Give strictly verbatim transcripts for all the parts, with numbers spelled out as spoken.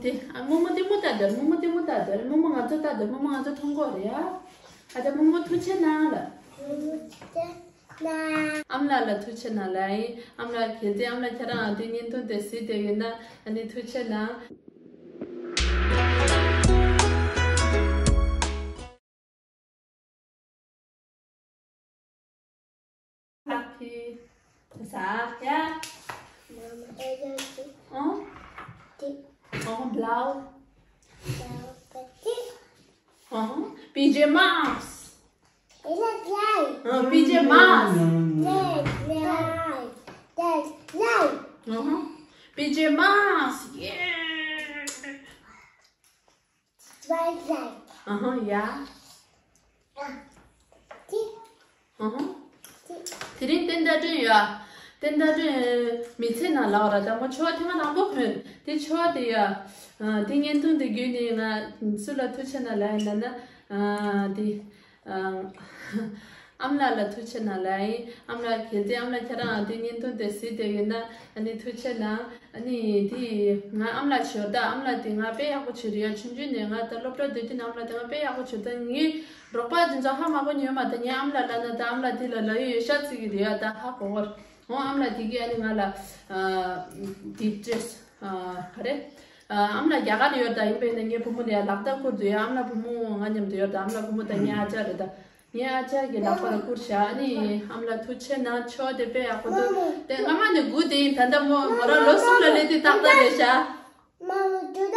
དེ་ཨ་རྨོ་མོ་ལྟད་མོ་ལྟ་དེར། རྨོ་མོ་ལྟད་མོ་ལྟ་དེར། རྨོ་མོ་ང་ཚོ་ལྟ་དེར། རྨོ་མོ་ང་ཚོ་མཐོང་གོ་རེད་ཡ། ཨ་ཅག་རྨོ་མོ་ཐུགས་རྗེ་གནང་ལ། ཨ་མ་ལགས་ལ་ཐུགས་རྗེ་གནང་ལ་ཡིན། ཨ་མ་ལགས་གལ་ཏེ་ཨ་མ་ལགས་ཁྱེད་རང་དེ་བརྙན་ཐུང་དེ་གཟིགས་བསྡད་ཡོད་ན་ཨ་ནི་ཐུགས་རྗེ་གནང་། Happy. Sa, ya. Mama, ella sí. Oh? Sí. Oh, blau. Blau, sí. Oh, P J Masks. Ella sí. Oh, P J Masks. Red, red, red, red. Uh-huh. P J Masks. Yeah. Twilight. Uh-huh, yeah. ཨ། ཏི། ཨ་ཧ། ཏི། དེ་རིང་བསྟན་དར་སྒྲོན་ཡོད། བསྟན་དར་སྒྲོན་མི་ཚེ་ནང་ལབ་ར། ད་མོ་ཕྱུ་པ་ཐེངས་མ་དང་པོ་གོན། དེ་ཕྱུ་པ་དེ་ཡོད། ཨ། དེ་བརྙན་ཐུང་དེ་བརྒྱུད་ནས་ང་སུ་ལ་ཐུགས་རྗེ་གནང་ལབ་ཡིན་ན་ན། ཨ། དེ། ཨ། ཨ་མ་ལགས་ལ་ཐུགས་རྗེ་གནང་ལབ་ཡིན། ཨ་མ་ལགས་གལ་ཏེ་ཨ་མ་ལགས་ཁྱེད་རང་དེ་བརྙན་ཐུང་དེ་གཟིགས་བསྡད་ཡོད་ན་ཨ་ནི་ཐུགས་རྗེ་གནང་། ཨ་ནི་དེ་ང་ཨ་མ་ལགས་བྱོས་ད། ཨ་མ་ལགས་དེ་ང་དཔེ་ཡག་པོ་བྱོས་རེད་ཡ། ཆུང་ཆུང་ནས་ང་ད་སློབ་གྲྭ་སྡོད་དུས་ནས་ཨ་མ་ལགས་དེ་ང་དཔེ་ཡག་པོ་བྱོས་ད། ངའི་རོགས་པ་དེ་ཚོ་ཧ་མ་གོ་ཉོས་མ་ད། ངའི་ཨ་མ་ལགས་ལབ་ན་ད་ཨ་མ་ལགས་དེ་ལ་ལབ་ཡོད་ཡོད་ཤག་ཚིག་གི་རེད་ཡ། ད་ཧ་གོ་གོ་ར། འོ་ཨ་མ་ལགས་དེ་གིས་ཨ་ནི་ང་ལ་ཨ་དེ་སྤྲད། ཨ་ག་རེ། ཨ་ཨ་མ་ལགས་རྒྱ་གར་ཡོད་ད། ཡིན་པས་ན་ངའི་བུ་མོ་ལ་ཡ་ལག་རྟགས་བསྐུར་འདུག་ཡ། ཨ་མ་ལགས་བུ་མོ་ང་མཉམ་དུ་ཡོད་ད། ཨ་མ་ལགས་བུ་མོ་ད་ངའི་ཨ་ཅག་རེད་ད། ངའི་ཨ་ཅག་གི་ལག་པ་ལ་བསྐུར་བཞག་ཨ་ནི་ཨ་མ་ལགས་ཐུགས་རྗེ་གནང་། ཕྱུ་པ་དེ་དཔེ་ཡག་པོ་འདུག་དེ་སྔ་མ་ནས་སྒུག་བསྡད་ཡིན། ད་ལྟ་མོ་མོ་རང་ལོ་གསུམ་ལ་སླེབས་དུས་ཏག་ཏག་རེད་ཤག་མ་མོ་འགྲོ་ད།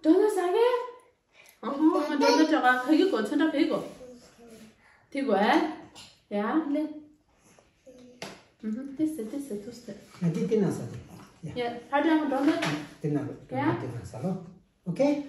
འགྲོ་ན་ཟ་གི། ཨ་ཧོ། ཨ་འགྲོ་ན་འགྲོ་ག་ག་གི་གོ་ཚོན་ཁྲ་ག་གི་གོ་དེ་གོ་ཨ། ཡ་ལེ། ཨུ་ཧུ། དེ་སེ་དེ་སེ་ཐུགས་སེ། ང་དེ་དེ་ན་ས་དེ། ཡ། ཡ་ཧ་ཏྲ་ང་འགྲོ་ན། དེ་ན་འགྲོ་ཡ། དེ་ན་ས་ལོ། ཨོ་ཁེ།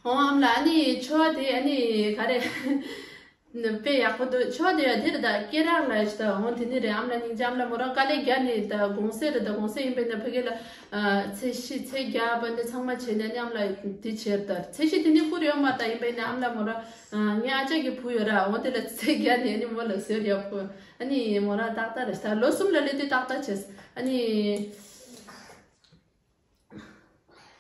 ཧོ་ཨ་མ་ལགས་ཨ་ནི་ཕྱུ་པ་དེ་ཨ་ནི་ག་རེ། དཔེ་ཡག་པོ་འདུག་ཕྱུ་པ་དེ་ཡ་དེ་རེད་ད། སྐེ་རགས་ལ་ཞིག་ད་འོང་དེ་ནི་རེད། ཨ་མ་ལགས་སྙིང་རྗེ། ཨ་མ་ལགས་མོ་རང་དཀའ་ལས་རྒྱག་ནི་ད་དགོང་ཟས་རེད་ད། དགོང་ཟས་ཡིན་པས་ན་ཕ་གི་ལ་ཨ་ཚེས་བཞི་ཚེས་བརྒྱད་པ་འདི་ཚང་མ་བྱས་ནས་ཨ་ནི་ཨ་མ་ལགས་དེ་བྱས་ད། ཚེས་བཞི་དེ་ནི་བསྐུར་ཡོད་མ་ད། ཡིན་པས་ན་ཨ་མ་ལགས་མོ་རང་ངའི་ཨ་ཅག་གི་བུ་ཡོད་ར། འོང་དེ་ལ་ཚེས་བརྒྱད་ནས་ཨ་ནི་མོ་ལ་ཟེར་ཡག་པོ་ཨ་ནི་མོ་རང་ཏག་ཏག་རེད་ད། ལོ་གསུམ་ལ་སླེབས་དུས་ཏག་ཏག་བྱས་ཨ་ནི།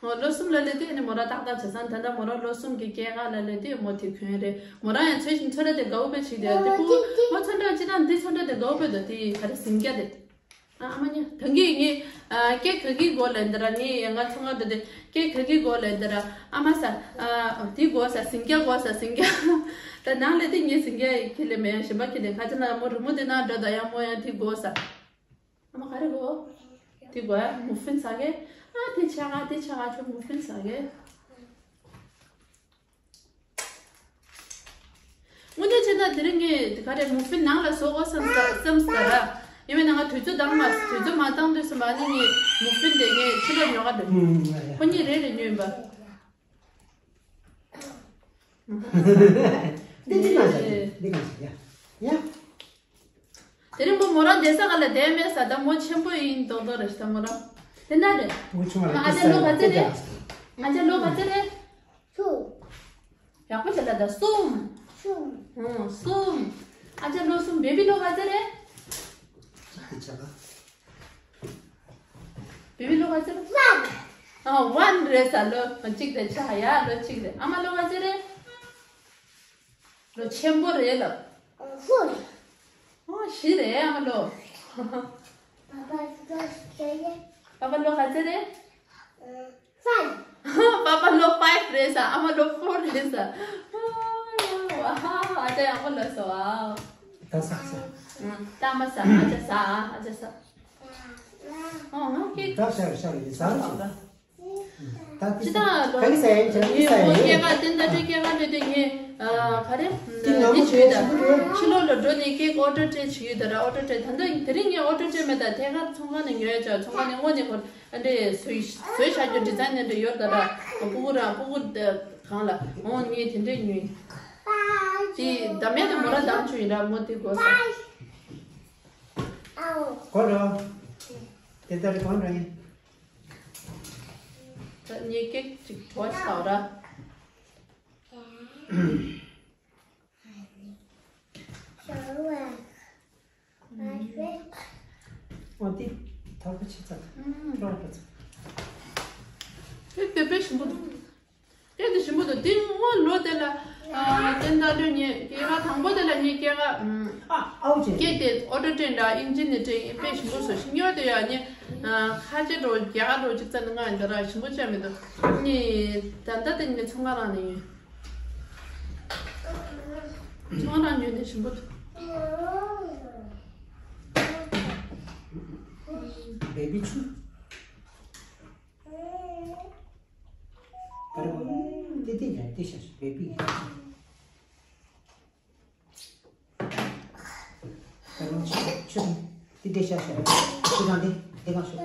ཨོ་ལོ་གསུམ་ལ་སླེབས་དུས་ཨ་ནི་མོ་རང་ཏག་ཏག་བྱས་ཙང་ད་ལྟ་མོ་རང་ལོ་གསུམ་གྱི་སྐྱེས་སྐར་ལ་སླེབས་དུས་མོ་དེ་གོན་རེད། མོ་རང་ཡང་ཚོན་ཚོན་ཁྲ་དེ་དགའ་བོ་དཔེ་བྱེད་དེ་དེ་ཕྲུ་གུ་མོ་ཚོན་ཁྲ་སྤྱིར་བཏང་འདི་ཚོན་ཁྲ་དེ་དགའ་བོ་དཔེ་འདུག་དེ་ག་རེ་ཟིང་སྐྱ་དེ། ཨ་ཨ་མ་ཉ་ད་གིན་ངས་ཨ་སྐད་ག་གི་གོ་ལ་འདི་ར། ངས་ང་ཚོ་ང་འདི་དེ་སྐད་ག་གི་གོ་ལ་འདི་ར། ཨ་མ་ས་ཨ་དེ་གོ་ས་ཟིང་སྐྱ་གོ་ས་ཟིང་སྐྱ། ད་ནང་ལ་དེ་ངས་ཟིང་སྐྱ་ཁྱེར་ལས་མེད། ཡང་གཞན་པ་ཁྱེར་ལས་ཁ་ཅིག་ན་མོ་རི་མོ་དེ་ན་འདྲ་ད་ཡང་མོ་ཡང་དེ་གོ་ས། ཨ་མ་ག་རེ་གོ། དེ་གོ་ཡ་མུ་ཧྥིན་ཟ་གི། ཨ་དེ་ཆ་ག་དེ་ཆ་ག་ཁྱོད་མུ་ཧྥིན་ཟ་གི། དངོས་གནས་བྱས་ན་དེ་རིང་ངས་དེ་ག་རེ་མུ་ཧྥིན་ནང་ལ་བཟོ་དགོས་བསམ་ས་བསམ་ས་ར། ཡིན་པས་ན་ང་དུས་ཚོད་བཏང་མ་དུས་ཚོད་མ་བཏང་དུས་སུ་མ་ནི་ངས་མུ་ཧྥིན་དེ་ངས་ཕྱི་ལོགས་ཉོ་ག་འགྲོ། ཁོ་གཉིས་རེ་རེ་ཉོས་ཡིན་པ། འདི་འདི་གང་ཞིག་ཡ། འདི་གང་ཞིག་ཡ། ཡ། དེ་རིང་མོ་མོ་རང་བསྡད་ས་ག་ལ་བསྡད་མེད་ས། ད་མོ་ཆེན་པོ་ཡིན་མདོག་མདོག་རེད་ཤག་ད་མོ་རང་། དེ་འདྲ་རེད། མོ་ཆུང་བ་ཨ་ཅག་ལོ་ག་ཚོད་རེད། ཨ་ཅག་ལོ་ག་ཚོད་རེད། གསུམ། ཡག་པོ་བྱས་ལ་ད་གསུམ། གསུམ། ཨང་གསུམ། ཨ་ཅག་ལོ་གསུམ། བེ་བི་ལོ་ག་ཚོད་རེད། བེ་བི་ལོ་ག་ཚོད་རེད། ཝན། ཨ་ཝན་རེད་ས། ལོ་གཅིག་རེད་ཆག་ཡ། ལོ་གཅིག་རེད། ཨ་མ་ལོ་ག་ཚོད་རེད། ལོ་ཆེན་པོ་རེད་ལབ། ཧྥོར། ཨོ་བཞི་རེད་ཨ་མ་ལོ། པ་པ་ལོ་ག་ཚོད་རེད། པ་པ་ལོ་ག་ཚོད་རེད། ཕའིབ། པ་པ་ལོ་ཕའིབ་རེད་ས། ཨ་མ་ལོ་ཕོར་རེད་ས། ཨ་ཅག་ཡག་པོ་ལབ་སོང་ཨ། ད་ཟ་ཟ། ད་མ་ཟ། ཨ་ཅག་ཟ། ཨ་ཅག་ཟ། ཨོ་ང་ཀི། ད་ཤར་ཤར་ཡིན་ཟ་ཟ། ད་ཅི་ད་ལོ། ག་གི་ཟ་ཡིན་ཅང་གི་ཟ་ངའི་ཡིན། སྐྱེས་སྐར་དེ་ད་ཅི་སྐྱེས་སྐར་དེ་དེ་ངས་ཨ་ག་རེ། འདི་ནང་འདི་བྱོས་ད། ཕྱི་ལོགས་ལ་འགྲོ་ནས་ཀེག་ཨོ་ཌར་སྤྲད་བྱེད་ཡོད་ད་ར། ཨོ་ཌར་སྤྲད་ད་ལྟ་དེ་རིང་ངས་ཨོ་ཌར་སྤྲད་མེད་ད། ཐད་ཀར་ཚོང་ཁང་ནས་ཉོས་ཡ་ཅག་ཚོང་ཁང་ནས་དངོས་གནས་ཁོ་ཨ་འདྲས་བཟོས་བཟོས་བྱ་རྒྱུ་ཌི་ཛའིན་ནི་འདྲ་ཡོད་ད་ར། སྤུ་གུ་ར་སྤུ་གུ་གང་ལ་འོང་ངས་དེ་འདྲས་ཉོས། དེ་ད་མེད་དུ་མོ་ར་འདམ་ཆུ་ཡིན་ར་མོ་དེ་དགོས་ས། གོ་ར། དེ་ལྟར་གོ་ར་ཡིན། ད་ངས་ཀེག་ཅིག་བྲོ་བ་ཆགས་ར། འོ་དེ་ཐོར་པ་ཆེ་ཚ། ཨུམ། ལོག་པ་ཚ། དེ་དེ་དཔེ་ཞིམ་པོ་འདུག་དེ་དེ་ཞིམ་པོ་འདུག་དེ་སྔོན་ལོ་དེ་ལ་ཨ་བསྟན་དར་ལོས་ངས་སྐྱེས་སྐར་དང་པོ་དེ་ལ་ངས་སྐྱེས་སྐར་ཨམ། ཨ་ཨའུ་ཅེ། སྐྱེས་དེ་ཨོ་ཊོ་སྤྲད་འདྲ་ཨིན་ཇི་ནས་སྤྲད་ཡིན། དཔེ་ཞིམ་པོ་བཟོས་ཤིང་ཉོ་དེ་ཡ་ངས་ཨ་ཁ་ཆེ་འགྲོ་རྒྱ་གར་འགྲོ་ཅིག་ཙམ་ནི་ང་འདི་ར་ཞིམ་པོ་བྱས་མི་འདུག་ངས་ད་ལྟ་དེ་ངས་ཚོང་ཁང་རང་ནས་ཡིན། ཚོང་ཁང་རང་ཉོས་ནས་ཞིམ་པོ་འདུག་བེ་བི་ཆུ། ཀར་ཏི་ཏི་ཡ་ཏི་ཤ་ཤ་བེ་བི། ཀར་ཆུ་ཆུ་ཏི་ཏི་ཤ་ཤ་ཆུ་གང་ཏི་ཏི་གང་ཤུ།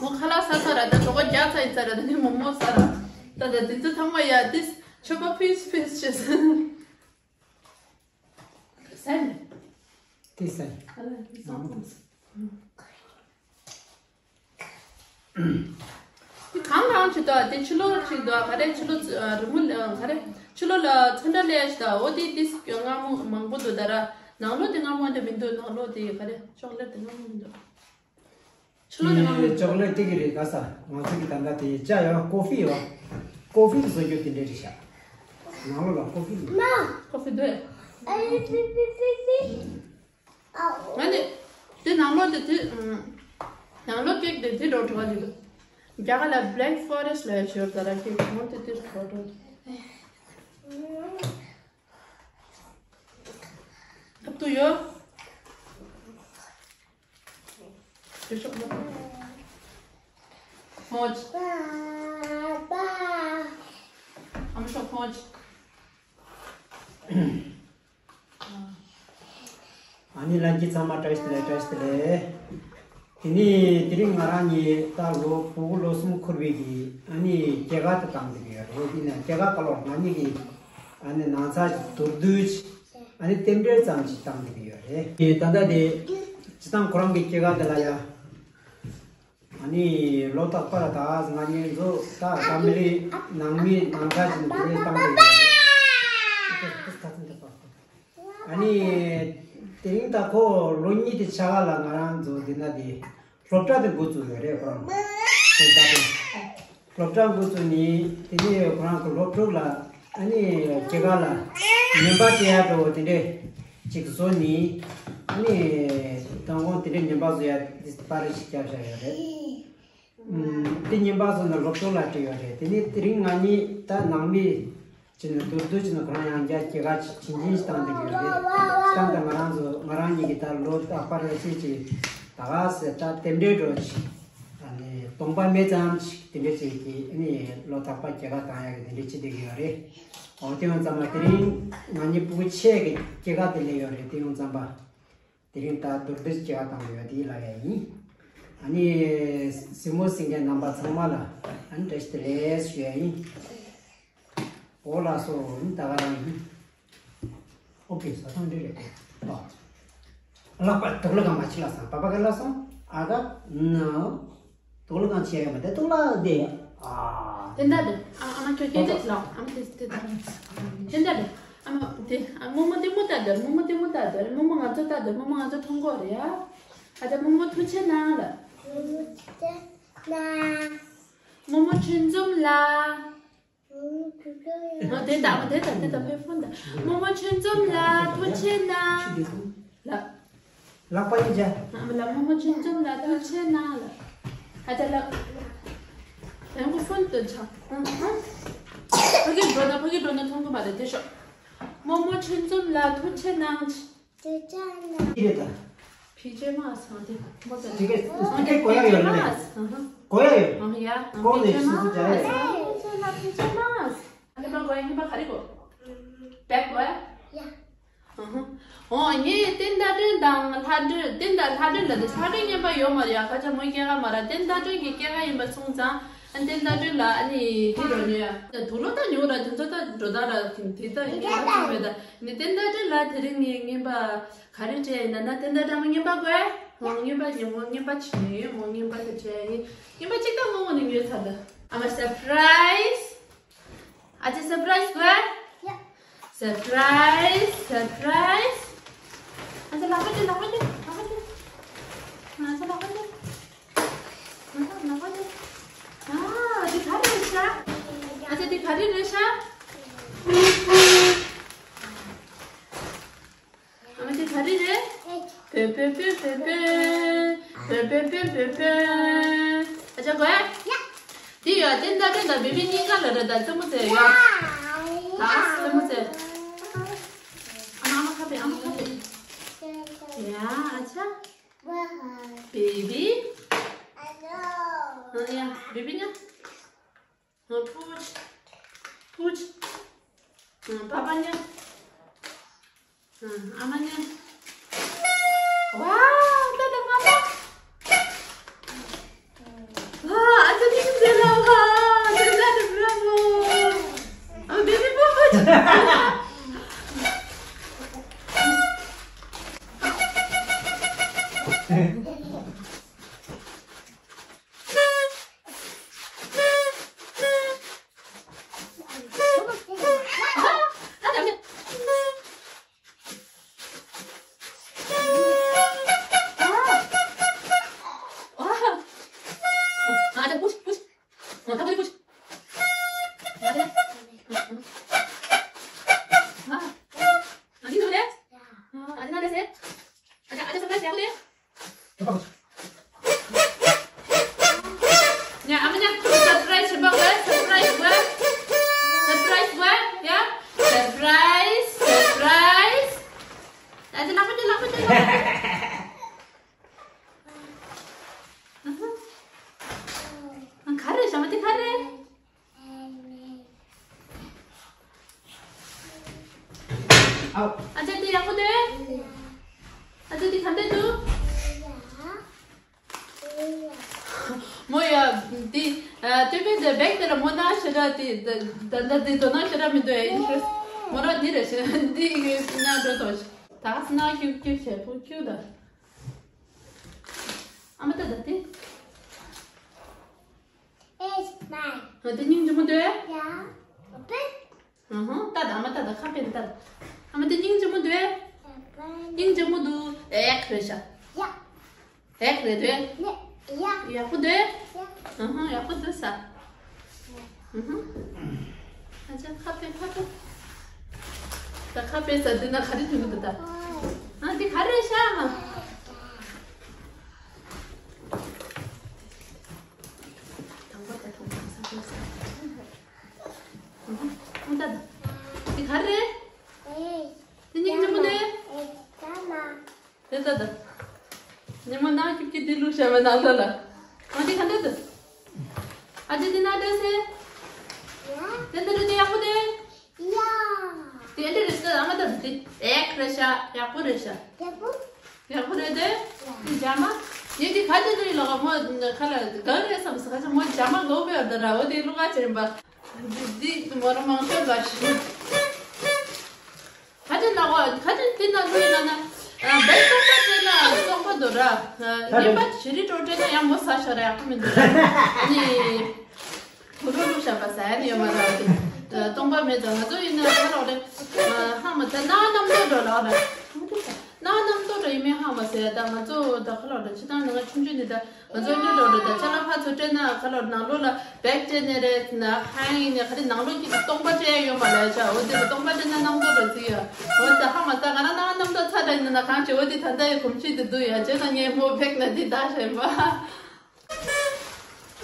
མོ་ཁ་ལག་ཟ་ཚར་ར་ད་གྲོད་ཁོག་རྒྱགས་ཚར་ཡིན་ཚར་ར་ད་ནི་མོག་མོག་ཟ་ར། ད་ད་དེ་ཚོ་ཚང་མ་ཡ་ཏིས་ཆོ་པ་ཕིས་ཕིས་བྱེད་ས། སན། ཏི་སན། ཨ་ལ་ཏི་སན། དེ་གང་གང་ཅིག་འདུག་དེ་ཕྱི་ལོགས་ཅིག་འདུག་ག་རེ་ཕྱི་ལོགས་རི་མོ་ག་རེ་ཕྱི་ལོགས་ལ་ཚོན་ཁྲ་ལས་ཤིག་འདུག་འོ་དེ་དེ་སྔ་མོ་མང་པོ་འདུག་ད་ར་ནང་ལོགས་དེ་སྔ་མོ་འདྲ་མི་འདུག་ནང་ལོགས་དེ་ག་རེ་ཅོག་ལེ་ཊི་དེ་སྔ་མོ་མི་འདུག་ཕྱི་ལོགས་དེ་སྔ་མོ་དེ་ཅོག་ལེ་ཊི་དེ་གི་རེད་ག་ས་ང་ཚོ་གི་ད་ལྟ་དེ་ཅ་ཡོད་ཀོ་ཧྥི་ཡོད་ཀོ་ཧྥི་བཟོ་རྒྱུ་དེ་འདྲས་རེད་ཤག་ནང་ལོགས་ལ་ཀོ་ཧྥི་ཡོད། ཀོ་ཧྥི་འདུག་ང་ནི་དེ་ནང་ལོགས་དེ་དེ་ནང་ལོགས་ཀེག་དེ་དེ་འགྲོ་བྲོ་བ་ལི་རྒྱ་གར་ལ་Black Forest ལ་ཡ་ཞོར་ད་ར་ཀེག་མོ་དེ་དེ་འགྲོ་བྲོ་ཨབ་ཏུ་ཡོ། དེ་ཤོག་མོ་ཕོང་ཅི། ཨ་མ་ཤོག་ཕོང་ཅི། ཨ་ནི་ལྷན་རྒྱས་ཚང་མ་བཀྲ་ཤིས་བདེ་ལེགས། བཀྲ་ཤིས་བདེ་ལེགས། དེ་ནས་དེ་རིང་ང་རང་གཉིས་ད་ལོ་བུ་གུ་ལོ་གསུམ་འཁོར་བའི་གི་ཨ་ནི་སྐྱེས་སྐར་དུ་བཏང་བསྡད་ཀྱི་ཡོད་རེད། ཡིན་ན་སྐྱེས་སྐར་སྐབས་ལ་ང་གཉིས་ཀྱི་ཨ་ནི་ནང་ཚ་མདོར་བསྡུས་ཨ་ནི་རྟེན་འབྲེལ་ཙམ་ཞིག་བཏང་བསྡད་ཀྱི་ཡོད་རེད། དེ་ད་ལྟ་དེ་སྤྱི་བཏང་ཁོ་རང་གི་སྐྱེས་སྐར་དེ་ལ་ཡ། ཨ་ནི་ལོ་རྟག་པར་ད་ང་གཉིས་ཚོ་ད་ཕ་མི་ལི་ནང་མི་ནང་ཁ་ཅིག་འདི་ནས་བཏང་གི་ཡོད་རེད། ཨ་ནི་དེ་རིང་ད་ཁོ་ལོ་གཉིས་དེ་ཆ་ག་ལ་ང་རང་ཚོ་འདི་ན་དེ་སློབ་གྲྭ་དེ་འགོ་བཙུགས་ཡོད་རེད་ཁོ་རང་། དེ་ད་དེ་སློབ་གྲྭ་འགོ་བཙུགས་ནི་དེ་ནས་ཁོ་རང་གི་སློབ་ཕྲུག་ལ། ཨ་ནི་སྐྱེས་སྐར་ལ་ཉན་པ་བྱེད་ཡག་འགྲོ་བ་དེ་འདྲས་ཅིག་བཟོ་ནི། ཨ་ནི་མདང་དགོང་དེ་འདྲས་ཉན་པ་བཟོ་ཡག་དེ་པར་རིས་ཤིག་བརྒྱབ་བཞག་ཡོད་རེད། ཨུམ། དེ་ཉན་པ་བཟོ་ན་སློབ་ཕྲུག་ལ་སྤྲད་ཡོད་རེད། དེ་ནས་དེ་རིང་ང་གཉིས་ད་ནང་མི་བྱས་ནས་མདོར་བསྡུས་བྱས་ནས་ཁོ་རང་ཡང་བསྐྱར་སྐྱེས་སྐར་ཅིག་བྱིན་ཅིག་བཏང་བསྡད་ཀྱི་ཡོད་རེད། བཏང་དང་ང་རང་ཚོ་ང་རང་གཉིས་ཀྱིས་ད་ལོ་རྟག་པར་ཅིག་ཅིག་ད་ག་ཟེ་ད་རྟེན་འབྲེལ་འགྲོ་ཅིག་ཨ་ནི་གདོང་པ་མེད་ཙམ་ཞིག་དེ་འདྲ་ཅིག་གིས་ཨ་ནི་ལོ་རྟག་པར་སྐྱེས་སྐར་བཏང་ཡག་གི་དེ་འདྲ་ཅིག་བསྡད་ཀྱི་ཡོད་རེད། འོ་དེ་ཡང་ཚང་མ་དེ་རིང་ང་གཉིས་སྤུ་གུ་ཆེ་གི་སྐྱེས་སྐར་དེ་སླེབས་ཡོད་རེད། དེ་ཡང་ཚང་མ་དེ་རིང་ད་མདོར་བསྡུས་སྐྱེས་སྐར་བཏང་གི་ཡོད་དེ་ལབ་ཡག་ཡིན། ཨ་ནི་གཟིགས་མོ་གཟིགས་མཁན་རྣམ་པ་ཚང་མ་ལ་ཨ་ནི་བཀྲ་ཤིས་བདེ་ལེགས་ཞུ་ཡག་ཡིན། འོ་ལགས་སོ། ཨ་ནི་ད་ག་རང་ཡིན། ཨོ་ཀེ། བཟའ་ཚང་འདི་རེད། ཨ། ལག་པ་དུག་ལ་གང་མ་ཕྱི་ལ་སང་པ་པ་ག་ལ་སང་ཨ་ག་ན། དུག་ལ་གང་ཕྱི་ཡ་མ་དེ་དུག་ལ་དེ། ཨ། དེ་འདྲ་དེ། ཨ་ཨ་མ་ཁྱོད་སྐད་དེ་ལ་ཨ་མ་དེ་དེ་དེ་འདྲ་དེ། ཨ་མ་དེ་ཨ་རྨོ་མོ་དེ་མོ་ལྟ་དེ། རྨོ་མོ་དེ་མོ་ལྟ་དེ། རྨོ་མོ་ང་ཚོ་ལྟ་དེ། རྨོ་མོ་ང་ཚོ་མཐོང་གོ་རེད་ཡ། ཨ་ཅག་རྨོ་མོ་ཐུགས་རྗེ་གནང་ལ། རྨོ་མོ་ཆུ་འཛོམས་ལ། ཨ་དེ་ལྟ་མ་དེ་ལྟ་དེ་ལྟ་པའི་ཕོན་ལ། རྨོ་མོ་ཆུ་འཛོམས་ལ་ཐུགས་རྗེ་གནང་། ལ། ལག་པ་ཡིན་ཅེ། ཨ་མ་ལ་རྨོ་མོ་ཆུ་འཛོམས་ལ་ཐུགས་རྗེ་གནང་ལ། ཨ་ཅག་ལ། དེང་གི་ཕོན་དུ་ཆགས། ཨང་ཨང་། ཕ་གི་འགྲོ་ན་ཕ་གི་འགྲོ་ན་མཐོང་གི་མ་རེད་དེ་ཤོག་རྨོ་མོ་ཆུ་འཛོམས་ལ་ཐུགས་རྗེ་གནང་། ཅི་རེད་ད། ཕི་ཇེ་མ་སང་དེ་མོ་ད། དེ་གས་དེ་གས་གོ་ཡ་ཡོད་ལ་ནས། གོ་ཡ་ཡོད། ཨ་ཡ། གོ་ནས་ཕི་ཇེ་ཕི་ཇེ་མ་སང་དེ་ལ་ཕི་ཇེ་མ། ཨ་ནི་མ་གོ་ཡ་ཉིན་པ་ག་རེ་གོ། བེག་གོ་ཡ། ཡ། ཨ་ཧ། འོ་ངས་བསྟན་དར་སྒྲོན་དང་ལྷ་སྒྲོན། བསྟན་དར་ལྷ་སྒྲོན་ལ་དེ་ལྷ་སྒྲོན་རྔན་པ་ཡོད་མ་རེད་ཡ། ཁ་ཆ་མོའི་སྐྱེས་སྐར་མ་ར་བསྟན་དར་སྒྲོན་གྱི་སྐྱེས་སྐར་ཡིན་པ་སོང་ཙང་། ཨ་བསྟན་དར་སྒྲོན་ལ་ཨ་ནི་དེ་འགྲོ་ཉོ་ཡ། དུག་ལོག་ད་ཉོ་ར་དེ་ཚོ་ད་འགྲོ་ད་ར་དེ་ད་ཉོ་ར་ཚང་མེད་ད། ནི་བསྟན་དར་སྒྲོན་ལ་དེ་རིང་ངས་རྔན་པ་ག་རེ་སྤྲད་ཡིན་ན་ན། བསྟན་དར་སྒྲོན་རྔན་པ་དགོས། ངོ་རྔན་པ་ཉོ། ངོ་རྔན་པ་ཆི་ནས་ཡོད། ངོ་རྔན་པ་དེ་སྤྲད་ཡིན། རྔན་པ་གཅིག་ད་ངོ་ངོ་ནས་ཉོས་ཚར་ད། ཨ་མ་སར་པ་རའི་ཛི། ཨ་ཅེ་སར་པ་རའི་ཛི་དགོས། ཡ། སར་པ་རའི་ཛི། སར་པ་རའི་ཛི། ཨ་ཅེ་ལག་པ་དེ། ལག་པ་དེ། ལག་པ་དེ། ཨ་ཅེ་ལག་པ་དེ། ཨ་ཅེ་ལག་པ་དེ། ཨ་འདི་ག་རེ་རེད་ཤག་ཨ་ཅག་འདི་ག་རེ་རེད་ཤག་ཨ་མ་འདི་ག་རེ་རེད། བོད་བོད་བོད་བོད་བོད་བོད་བོད་བོད་བོད་བོད། ཨ་ཅག་གོ་ཡ། འདི་ཡ་དེ་འདྲ་དེ་འདྲ་བེ་བི་གཉིས་ཀ་ལ་རེད་ད་རྩེད་མོ་རྩེ་ཡ། ད་རྩེད་མོ་རྩེ། ཨ་མ་ཨ་མ་ཁ་པེ་ཨ་མ་ཁ་པེ། ཡ་ཨ་ཅག་བེ་བི། ཨ་ཡ་བེ་བི་ཉ། ཨ་པུཆ། པུཆ། ཨ་པ་པ་ཉ། ཨ་ཨ་མ་ཉ། ཝའོ་ད་ད་པ་པ། ཝའོ་ཨ་ཅག་ནི་ཟེར་ལ་ཝའོ་ཟེར་ལ་ད་བྷ་ར་བྷོ། ཨ་བེ་བི་པུ་པུཆ། ཉ་ཨ་མ་ཉ་ཁུ་སར་པ་རའི་སི་བྱེད་པ་བས། སར་པ་རའི་སི་བས། སར་པ་རའི་སི་བས། ཡ། སར་པ་རའི་སི། སར་པ་རའི་སི། ཨ་ཅག་ལག་པ་ཅིག་ལག་པ་ཅིག་ལག་པ་ཅིག་ཨ་ག་རེ་ཞྭ་མོ་དེ་ག་རེ། ཨ་ཅག་དེ་ཡག་པོ་འདུག་ཨ་ཅག་དེ་ག་འདྲ་འདུག་མོ་ཡ་དེ་ཨ་སྟོད་པའི་དེ་བེག་དེ་ལ་མོ་ན་ཤི་ར་དེ་ད་ད་དེ་དོ་ན་ཤི་ར་མི་འདུག་ཨེ་ཡིན་ཤི་མོ་ར་དེ་རེད་ཤི་དེ་ཡོད་ན་འགྲོ་དོ་ཤི་ད་ག་སི་ན་ཁྱུག་ཁྱུག་བྱས་པོ་ཁྱུག་ད། ཨ་མ་ད་ད་དེ། It's mine. ཨ་དེ་སྙིང་རྗེ་མོ་འདུག་ཡ། ཨ་ཧ། ད་ད་ཨ་མ་ད་ད་ཁ་པེ་ད། ཨ་མ་དེ་སྙིང་རྗེ་མོ་འདུག་སྙིང་རྗེ་མོ་འདུག་ཨེག་རེད་ཤག་ཡ། ཨེག་རེད་འདུག་ཡ། ཡག་པོ་འདུག་ཡ། ཨ་ཧ་ཡག་པོ་འདུག་ས། ཨ་ཧ། ཨ་ཅག་ཁ་པེ་ཁ་པེ། ད་ཁ་པེ་ས་དེ་ན་ག་རེ་ཐོན་གི་འདུག་ད། ཨ་དེ་ག་རེད་ཤག་དང་པོ་ད་དང་པོ་ས་ཁོ་ས། ཨ་ད་ད། དེ་ག་རེ། དེ་སྙིང་རྗེ་མོ་དེ། དེ་ད་ད། ཉི་མ་ནག་ཁྱིབ་ཀྱི་དེ་བླུགས་བཞག་པའི་ནང་ལ་ལ། ཨ་དེ་ག་འདྲ་འདུག་ཨ་དེ་དེ་ན་འདྲ་སེ། དེ་འདྲ་རེད་དེ་ཡག་པོ་དེ། དེ་འདྲ་རེད་སེ་ཨ་མ་ད་དེ་ཨེག་རེད་ཤག་ཡག་པོ་རེད་ཤག་ཡག་པོ་རེད་དེ། དེ་ཇ་མ། ངས་དེ་ག་དེ་ལོས་ལོག་མོ་ཁ་ལ་ག་རེད་བསམ་སོང་ཁ་ཆེ་མོ་ཇ་མ་ལོག་པའི་འོར་ད་ར་འོ་དེ་བླུགས་ག་ཆེན་པ། འདི་འདི་མོ་རང་མང་ཤོས་ལ་ཞིག་ཁ་ཅིག་ལ་བ་ཁ་ཅིག་དེ་ན་ལུས་ལ་ན་བེད་སྟོང་པ་སྤྲད་ན་སྟོང་པ་འདུག་ར། ཉེས་པ་ཞི་རི་ཏོ་སྤྲད་ན་ཡང་མོ་ས་ཤོར་ཡག་པོ་མི་འདུག་ར། ཨ་ནི་བུ་རུ་རུ་ཤ་པ་ཟ་ཡ་ནི་ཡོད་མ་ར། སྟོང་པ་མེད་ཙང་ང་ཚོ་ཡིན་ན་ཁ་རོག་རེ་ཧ་མ་ད་ན་ནམ་ཏོ་འགྲོ་ལ་ར། ན་ནམ་ཏོ་འགྲོ་ཡིན་མིན་ཧ་མ་ཟེར་ད་ང་ཚོ་ད་ཁ་རོག་རེ་ཕྱི་ཐང་ནང་ཆུང་ཆུང་ནི་ད། ང་ཚོ་ལུས་འགྲོ་རེད་ད་ཅ་ལག་ཕར་ཚུར་སྤྲད་ན་ཁ་ལོ་ནང་ལོགས་ལ་བེག་སྤྲད་ནས་རེད་ན་ཧང་ཡིན་ནས་ག་རེ་ནང་ལོགས་ཀྱི་སྟོང་པ་སྤྲད་ཡ་ཡོད་མ་རེད་ཆ་འོ་དེ་ལ་སྟོང་པ་སྤྲད་ན་ནམ་ཏོ་ར་ཟིག་ཡ་འོ་ད་ཧ་མ་ད་ང་རང་ནང་ནམ་ཏོ་ཚ་དྲ་ཡིན་ན་གང་བྱེད་འོ་དེ་ད་ལྟ་ཡི་གོམས་གཤིས་དེ་འདུག་ཡ་བྱས་ན་ངས་མོ་བེག་ན་འདི་ད་ཞེན་པ། དེ་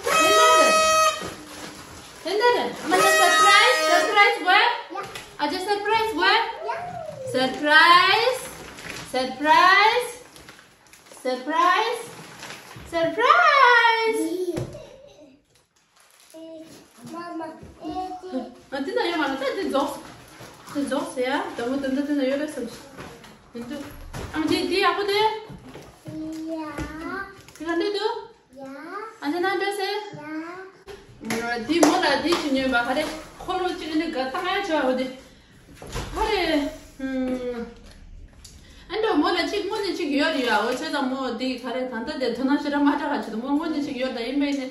འདྲ་རེད། དེ་འདྲ་རེད། ཨ་མ་ད་སར་པ་རའི་སི་སར་པ་རའི་སི་དགོས། ཨ་ཅེ་སར་པ་རའི་སི་དགོས། སར་པ་རའི་སི། སར་པ་རའི་སི། སར་པ་རའི་སི། སར་པ་རའི་སི། ཨ་འདི་ན་ཡོད་མ་རེད་ད་འདི་རྫོགས། འདི་རྫོགས་ཟེར་ཡ་དང་པོ་དོན་དག་འདི་ན་ཡོད་རེད་བསམ་ཞིག་མི་འདུག་ཨ་འདི་འདི་ཡག་པོ་འདུག་འདི་ག་འདྲ་འདུག་ཨ་འདི་ན་འདྲ་ཟེར། འདི་མོ་ལ་འདི་ཅི་ཉོས་པ་ག་རེ་འཁོར་ལོ་གཅིག་འདི་ག་བཏང་ཡ་བྱ་བ་འདི། ཧ་རེ། ཨ་འདྲ་མོ་ལ་གཅིག་དངོས་གནས་གཅིག་ཡོད་རེད་ཡ། འོ་བྱས་ཙང་མོ་འདི་ག་རེ་ད་ལྟ་དེ་དོ་སྣང་ཞེ་དྲག་མ་སྤྲད་ཁ་བྱེད་དུ་མོ་དངོས་གནས་གཅིག་ཡོད་ད་ཡིན་པས་ནི་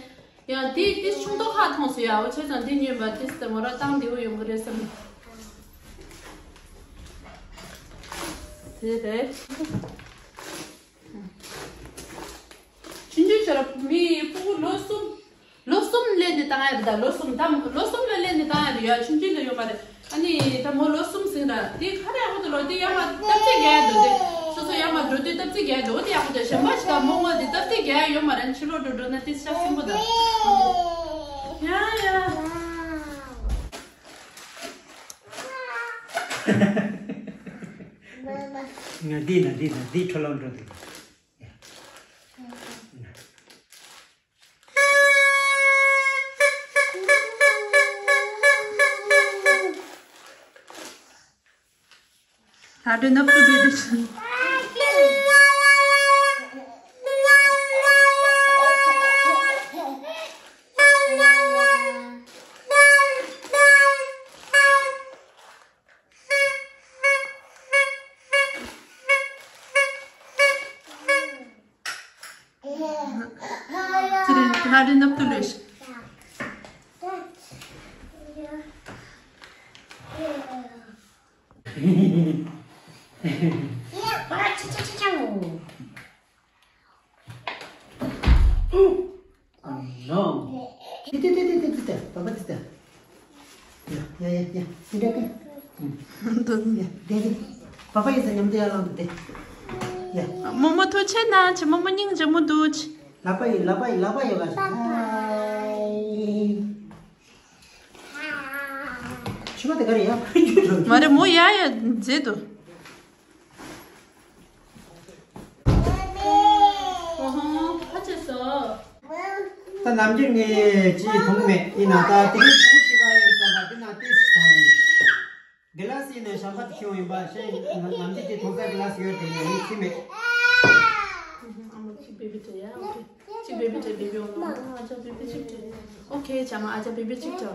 ཡང་དེ་དེ་ཆུང་མདོག་ཁ་མཐོང་སོང་ཡ། འོ་བྱས་ཙང་འདི་ཉོས་པ་དེ་སྟེ་མོ་ར་བཏང་བདེ་བོ་ཡོང་གི་རེད་བསམ། དེ་རེད། ཆུང་ཆུང་ཆ་ལ་མི་ཕྲུ་གུ་ལོ་གསུམ། ལོ་གསུམ་སླེབས་ནས་བཏང་ཡ་རེད། ད་ལོ་གསུམ་ད་ལོ་གསུམ་ལ་སླེབས་ནས་བཏང་ཡ་རེད་ཡ། ཆུང་ཆུང་ལ་ཡོད་མ་རེད། ཨ་ནི་ད་མོ་ལོ་གསུམ་ཟིན་ར་དེ་ག་རེ་ཡག་པོ་འདུག་ལོ། དེ་ཡར་མར་སྟབས་རྩེ་རྒྱག་ཡ་འདུག་དེ་སོ་སོ་ཡར་མར་འགྲོ་དུས་སྟབས་རྩེ་རྒྱག་ཡ་འདུག་དེ་ཡག་པོ་འདུག་གཞན་པ་ཞིག་ད་མོ་མོ་དེ་སྟབས་རྩེ་རྒྱག་ཡ་ཡོད་མ་རེད། ཕྱི་ལོགས་འགྲོ་འགྲོ་ན་དེ་ཤ་སིམ་པོ་ད། ཡ་ཡ། ང་འདི་ན་འདི་ན་འདི་འཕྲོ་ལོང་འགྲོ་འདུག་ལྷ་འདྲེ་ནག་པོ་འདྲེ་འདྲེ། ཁྱེད་རང་ལྷ་འདྲེ་ནག་པོ་འདྲེ། ཨ་ནོ། ཏི་ཏི་ཏི་ཏི་ཏི་ཏི། པ་པ་ཏི་ཏི། ཡ་ཡ་ཡ་ཡ། ཏི་ཏི་ཏི། ཡ་ཏི་ཏི། པ་པ་ཡིན་ས་མཉམ་དུ་ཡར་ལངས་དུ་ཏི། ཡ། རྨོ་མོ་ཐུགས་རྗེ་གནང་། ཁྱེད་རྨོ་མོ་སྙིང་རྗེ་མོ་འདུག་ལག་པ་ཡི་ལག་པ་ཡི་ལག་པ་ཡོད་པ་ཞིག་ཕྱི་མ་དེ་ག་རེ་ཡ། མ་རེད་མོ་ཡ་ཡ་མཛེས་འདུག་ད་ནམ་རྒྱུན་ངས་ཅི་མཐོང་མེད་ཡིན་ན་ད་དེ་རིང་བུ་གཅིག་པ་ཡིན་ཙང་ད་དེ་ན་ཏིས་དང་གི་ལ་སི་ནས་ཞབས་ཁ་ཁྱེར་ཡོང་ཡིན་པ་ཤེས། ནམ་རྒྱུན་དེ་མཐོང་ས་གི་ལ་སི་ཡོད་དེ་ངས་ཡིན་ཅི་མེད། ཨ་མ་གཅིག་བེ་བི་དེ་ཡ་ཨོ་ཁེ། གཅིག་བེ་བི་དེ་བེ་བི་ཨོ་ཨ་ཅག་བེ་བི་གཅིག་དེ་ཨོ་ཁེ། ཅག་མ་ཨ་ཅག་བེ་བི་གཅིག་དེ་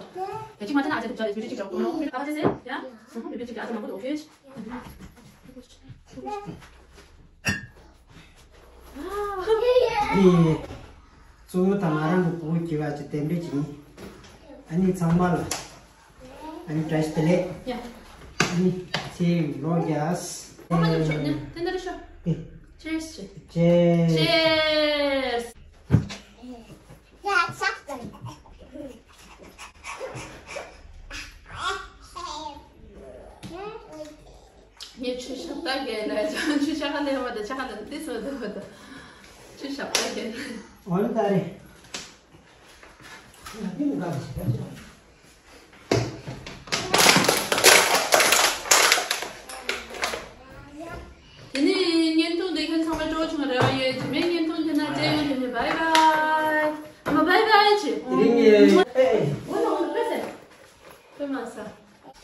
ཡ་གཅིག་མ་དེ་ན་ཨ་ཅག་བེ་བི་གཅིག་དེ་ཨོ་ཁེ། ཨ་ཅག་ཟེར་ཡ་བེ་བི་གཅིག་དེ་ཨ་ཅག་མང་པོ་འདུག་ཨོ་ཁེ། ཨེ། གཙོ་བོ་དང་ང་རང་གི་བུ་གཅིག་པ་ཅིག་གདན་འདྲེན་བྱེད། ཨ་ནི་ཚང་མ་ལ་ཨ་ནི་བཀྲ་ཤིས་བདེ་ལེགས། ཡ། ཨ་ནི་ཚེ་རིང་ལོ་བརྒྱ། ཨ་མ་ནུ་ཤོག་ནི་དེ་འདྲ་ཤོག་ཨེ། Cheers། Cheers། Cheers། ངས་ཆུ་ཞབས་ཏ་གས་ལ་ཅང་ཆུ་ཤ་ཁ་ལས་བ་དང་ཆ་ཁ་ལ་ཏི་སོ་ཏི་བ་དང་ཆུ་ཞབས་ཏ་གས་ལ། འོན་ཏ་རེ། ང་ཏི་མི་དགའ་ཞིག་ག་ཅི། དེ་ནས་བརྙན་ཐུང་འདི་ཁྱེད་ཚང་མ་སྤྲོ་བྱུང་རེ་བ་ཡོད། རྗེས་མའི་བརྙན་ཐུང་དེ་ན་མཇལ་ཡོང་། དེ་ནས་bye bye། ཨ་མ་bye bye་བྱེད། དེ་རིང་ངས་ཨེ་ཨེ། འོ་ན་འོ་ན་ཕེབས་སེ། ཕེབས་མ་ས།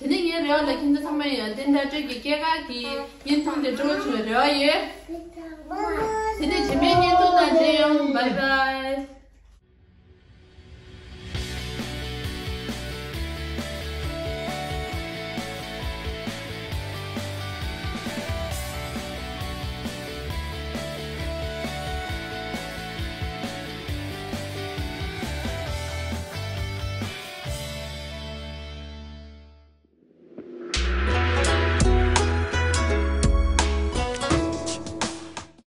དེ་ནས་ངའི་རེ་བ་ལ་ཁྱེད་ཚོ་ཚང་མ་ཡང་བསྟན་དར་སྤྲོད་ཀྱི་སྐྱེས་སྐར་གྱི་བརྙན་ཐུང་དེ་སྤྲོ་བྱུང་རེ་བ་ཡོད། དེ་ནས་རྗེས་མའི་བརྙན་ཐུང་ནང་མཇལ་ཡོང་། bye bye།